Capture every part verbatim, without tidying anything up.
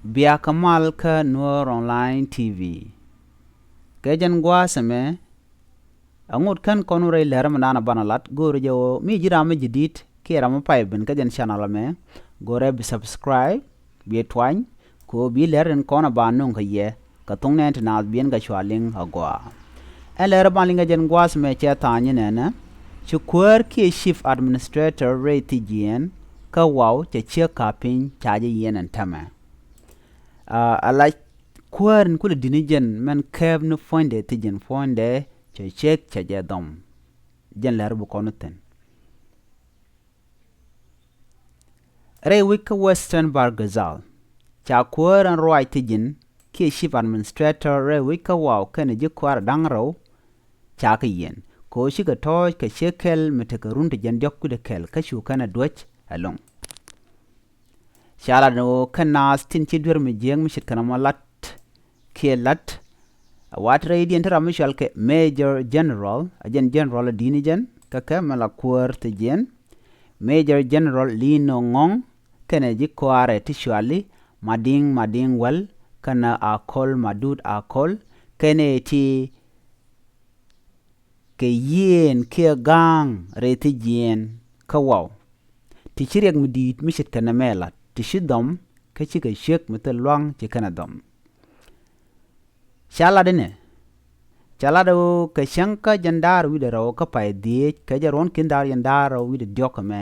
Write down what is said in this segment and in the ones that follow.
Bia kɛ mal kä Nuer Online T V. Kɛ jɛn gua̱a̱th ɛmɛ, aŋot kän kɔn rɛy lɛr mi naan a banɛ lat, go̱o̱rɛ jɛ ɣöö mi ji̱ ram mi ji̱ di̱t kiɛ ram mi pay ben kä jɛn channel ɛmɛ, go̱o̱rɛ bi subscribe, bi twany, kɛ ɣöö bi lɛr in kɔn a ba nöŋ kɛ yɛ kɛ thoŋ nɛɛni ti naath biɛn kɛ cua liŋ agɔaa. Ɛn lɛr ban liŋ kɛ jɛn gua̱a̱th ɛmɛ cɛ tha̱a̱ny nɛnɛ, ci kuäär kiɛ chief administrator rɛy thijiɛn kä Wau cɛ ciek ka̱piny ca jɛ yiɛn ɛn täämɛ. A la kuäär in kulɛ di̱t ni jɛn mɛn kɛɛp ni puɔ̱nydɛ thijiɛn puɔ̱nydɛ cɛ ciek cɛ jɛ dhɔm. Jɛn lɛr bi kɔn thi̱n. Rɛy wec kä Western Bahr el Ghazal, ca kuäär ɛn ruac thijiɛn kiɛ chief administrator rɛy wec kä Wau kɛnɛ ji̱ kuäär da̱ŋ rɛw ca kɛ yiɛn. Kɛ ɣöö cikɛ tɔ̱ɔ̱c kɛ ciek kɛl mi tekɛ run ti jiɛn diɔ̱k wi̱cdɛ kɛl kä cu kɛn ɛ duäc ɛlɔ̱ŋ. Ca lat ni ɣöö kɛn naath tin ci duer mi jiääk mi ce̱tkɛ nɔmɔ lat kiɛ lat. A wat rɛydiɛn ti ram mi cɔal kɛ Major General, a jɛn General a di̱t ni jɛn kä kɛ mɛ la kuäär thijiɛn. Major General Lino Ngong kɛnɛ ji̱ kuäärɛ ti cɔali Madiŋ Madiŋ Wäl kɛnɛ Akol Madut Akol kɛnɛ ti kɛ yieen kiɛ ga̱a̱ŋ rɛy thijiɛn kä Wau. Ti ci riɛk mi di̱i̱t mi ce̱tkɛ nɛmɛ lat ti ci dhɔm kä cikɛ ciek mi thil lua̱ŋ ci kɛn ɛ dhɔm. Ca lat inɛ, ca lat ɣöö kɛ cäŋ kä jiɛn da̱ŋ rɛw wi̱cdɛ rɛw kä pay dhieec kɛ jɛ ruɔ̱n ki̱n da̱ŋ rɛw jiɛn da̱ŋ rɛw wi̱cdɛ diɔ̱k ɛmɛ.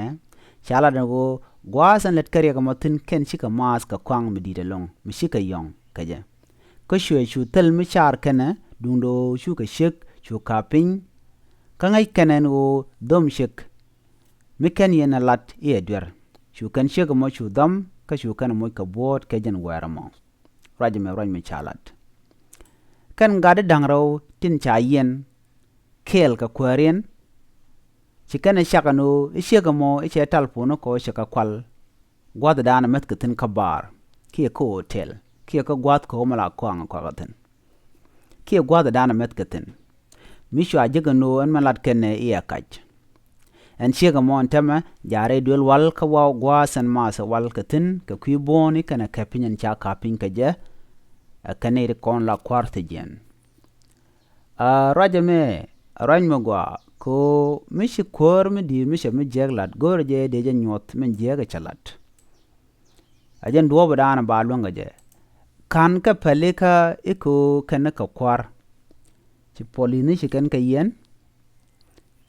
Ca lat inɛ ɣöö gua̱a̱th ɛn lät kä riɛk ɛmɔ thi̱n kɛn cikɛ maath kɛ kɔaŋ mi di̱i̱t ɛlɔ̱ŋ mi cikɛ yɔ̱ŋ kɛ jɛ. Kä cuɛ cu thil mi car kɛnɛ duundɛ ɣöö cukɛ ciek cu ka̱p piny. Kä ŋäc kɛn ɛn ɣöö dhom ciek mi kɛn yɛn ɛ lat i̱ ɛ duer. Cu kɛn ciek ɛmɔ cu dhɔm kä cu kɛn ɛ moc kɛ buɔ̱ɔ̱t kɛ jɛn wɛɛr ɛmɔ. Ruac ɛmɛ ruac mi ca lat. Kɛn gat i̱ da̱ŋ rɛw tin ca yiɛn kɛɛl kɛ kuääriɛn. Ci kɛn ɛ cak ɛn ɣöö i̱ ciek ɛmɔ i̱ cɛ tal puɔ̱n i̱ kɔ cɛ kɛ kual gua̱thdan ɛ mäth kɛ thi̱n kä bar kiɛ kä hotel kiɛ kä gua̱th kɛ ɣöö mɛ la kɔaŋ ɛ kɔakɛ thi̱n. Kiɛ gua̱thdan ɛ mäth kɛ thi̱n. Mi cua jek ɛn ɣöö ɛn mɛ lat kɛn ɛ i̱ ɛ kac. Ɛn ciek ɛmɔ ɛn täämɛ jaarɛ duel wal kä Wau gua̱a̱th ɛn maath ɛ wal kɛ thi̱n kɛ kui̱ buɔ̱ɔ̱n i̱ kɛnɛ kɛ piny ɛn ca ka̱p piny kɛ jɛ. Ɛ kɛn i̱ ri kɔn la kua̱r thijiɛn. A ruac ɛmɛ a ruac mi gɔaa kɛ ɣöö mi ci kuäär mi di̱i̱t mi cɛ mi jiäk lat go̱o̱rɛ jɛ dee jɛ nyuɔ̱th min jiäk ɛ cɛ lat. A jɛn duɔ̱ɔ̱p ɛ da̱a̱n ba luäŋ kɛ jɛ. Ka̱n kɛ pälikä i̱ kɛ ɣöö kɛn kɛ kua̱r. Ci puɔl i̱ni ci kɛn kɛ yiɛn.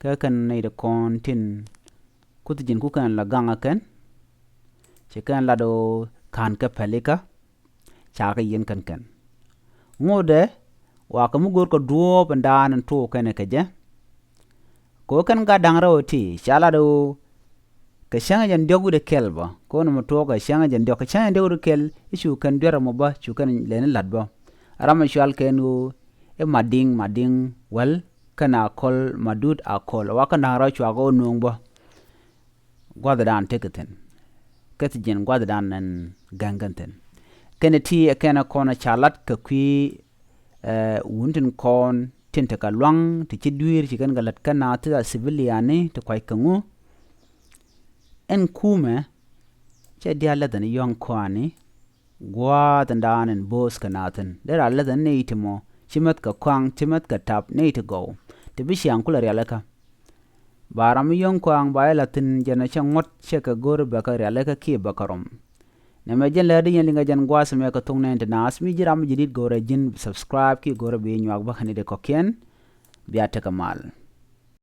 Kä kɛn nɛy ti kɔn tin kuth ji̱n ku kɛn la gaŋä kɛn. Ci kɛn lat ɣöö ka̱n kɛ pälikä. Ca kɛ yiɛn kɛn kɛn. Ŋotdɛ wakä mi go̱o̱r kɛ duɔ̱ɔ̱p in da̱a̱n in tuɔɔk kɛn kɛ jɛ. Kɛ ɣöö kɛn gat da̱ŋ rɛw ti ca lat ɣöö kɛ cäŋ jɛn diɔ̱k wi̱cdɛ kɛl bä kɛ ɣöö nɔmɔ tuɔɔk kɛ cäŋ jɛn diɔ̱k kɛ cäŋ jɛn diɔ̱k wi̱cdɛ kɛl i̱ cu kɛn duer ɛmɔ bä cu kɛn lɛni la̱t bä. Ram mi cual kɛn ɣöö i̱ Madiŋ Madiŋ Wäl kɛn Akol Madut Akol wakä da̱ŋ rɛw cuakɛ ɣöö nööŋ bä. Gua̱thdan tekɛ thi̱n. Kä thijiɛn gua̱thdan ɛn gäŋ kɛn thi̱n. Kɛn ti ɛ kɛn ɛ kɔn ɛ ca lat kɛ kui̱ ɛ wun tin kɔn tin tekɛ lua̱ŋ ti ci dui̱r ci kɛn kɛ lät kä naath ti a civiliani ti kuac kɛ ŋu. Ɛn kumɛ cɛ diaal läthɛn yɔ̱ŋ kɔaani. Gua̱a̱th in da̱a̱n in bo̱o̱th kɛ naathin dee raa läthɛ nɛy ti mɔ ci mäth kɛ kɔaŋ ci mäth kɛ tap nɛy ti gɔw. Ti bi ciaŋ kulɛ rialikä. Ba ram mi yɔ̱ŋ kɔaŋ ba ilɛ thi̱n jɛn cä ŋuɔ̱t cɛ kɛ go̱r bɛ kɛ rialikä kiɛ bɛ kɛ rɔm. Nɛmɛ jɛn lɛr di yɛn liŋɛ jɛn gua̱a̱th mɛ kɛ thok nɛn ti naath mi ji̱ ram mi ji̱ di̱t go̱rɛ ji̱n subscribe kiɛ go̱rɛ bi nyuak bä kɛn i̱ di kɔ̱kiɛn. Bia tekɛ mal.